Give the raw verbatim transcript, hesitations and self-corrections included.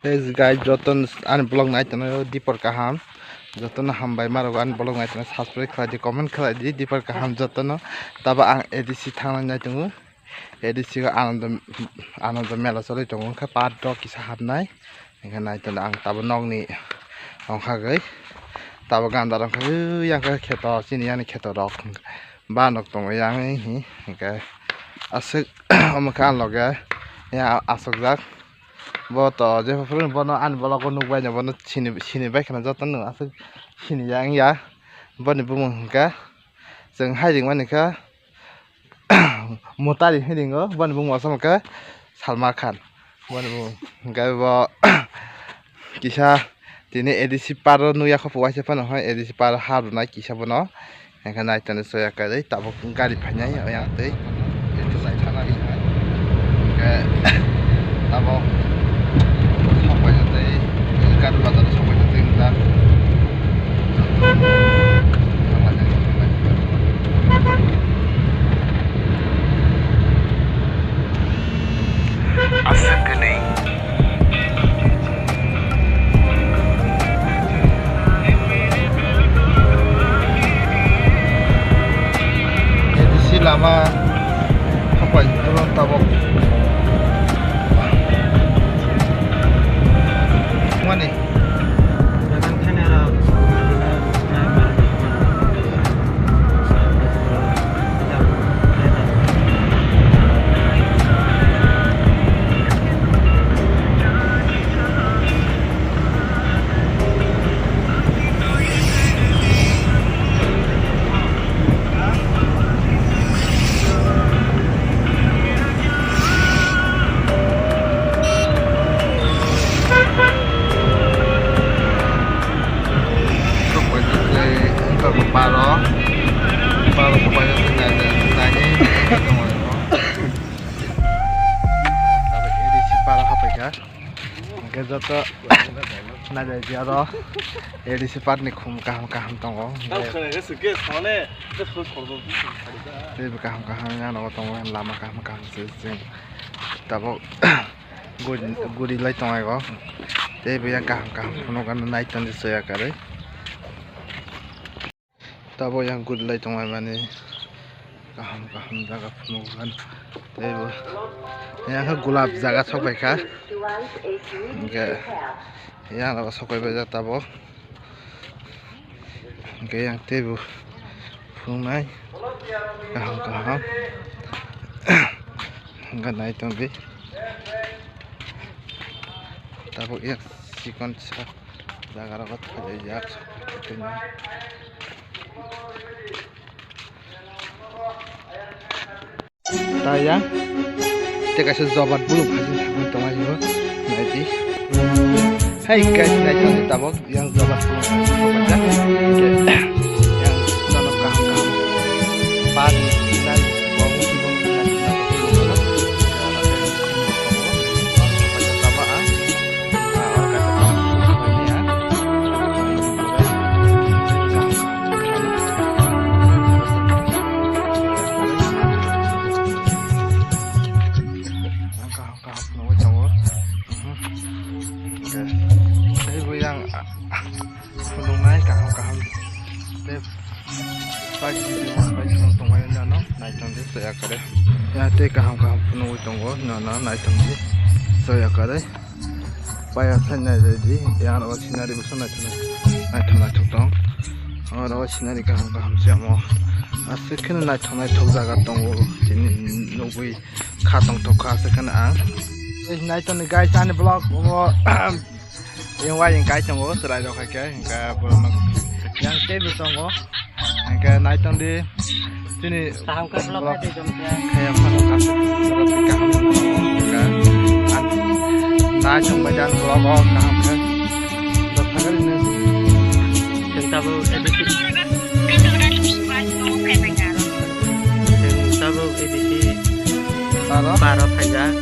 Guys, jotono ani vlog nai tongo dipor kaham, jotono hambai ma rok ani vlog nai tongo, subscribe khlai di, comment khlai di, dipor kaham jotono. Tabo ang A D C thangnai nai tongo, A D C o Anando, Anando mela choli tongo, wngkha part rok kisa habnai, wngkha nai tongo ang tabo nokni wngkha gwi, tabo ganda rok wngkha gwi, yang khe kheto chini yani kheto rok. Ba nok tongo yang hi, hingke aswk omo khe ang loge ya asokjak. Bo to jephuru bono ani vlog o nukbai no bono sini, sini bai kheno jotono aswk sini ya wngya. Boni bumung hingke chwng hai ringmani khe Mutari hai ringo, boni bumung asama khe Salman Khan. Boni bumung hingke bo kisa tini A D C paro nukya kho waisa phano hai A D C paro ha rwnai kisa bono. Hingke nai toni soya kwrwi tabuk gari phainai oyang twi. Hingke tabuk sokbai twi gari bazar sokbai twi wngkha. Aswk gwnwi. A D C lama hapai oro tabuk. Mani. Paro, paro, paro, paro, paro hapaikha. Hingke joto nailai di aro A D C part ni khum kaham kaham tongo. Tei bo kaham kaham yang nogo tongo, lama kaham kaham se chwng tabuk guri, guri lai tongo. Tei bo yang kaham kaham phunukgano nai tongdi soya kwrwi. Tabuk yang guri lai tongmani kaham kaham jaga phunukgano. Tei bo yang khe gulab jaga sokbaikha. Hingke yang aro sokbai baijak tabuk. Hingke yang teibo phunuknai kaham kaham. Hingke nai tongdi. Tabuk yang chikon sa jaga rogo thailaijak. Ta yang tei kaisa jobat bulu phajin thangwi tongmani bo naidi. Hai guys, naitongdi tabuk yang jobat bulu phajin thangwi tongmani. Yang jono kaham kaham. Bari nari. Tei bo yang phunuknai kaham kaham tei pai video bai song tongmani nano naitongdi soya kwrwi. Ya tei kaham kaham phunugwi tongo nano naitongdi soya kwrwi. Paya sai nai ready, yang oro scenery bo naithok naithok tong. Oro scenery kaham kaham se amo. Aswk kheno naithok naithok jaga tongo tini nugwi kha tongthok kha aswk kheno ang. Naitoni guys ani vlog o yang wai yang kai tongo chwrai rok hai khe hingka borok yang tei bo tongo. Hingke naitongdi chini kaham khe vlog vlog khe tei jom khe. Khe phano kaham vlog khe kaham hingka. Naitong bai dan vlog o kaham khe. Dot thangari ne. Chwng tabuk A D C. Chwng tabuk A D C. Baro? Baro phaijak.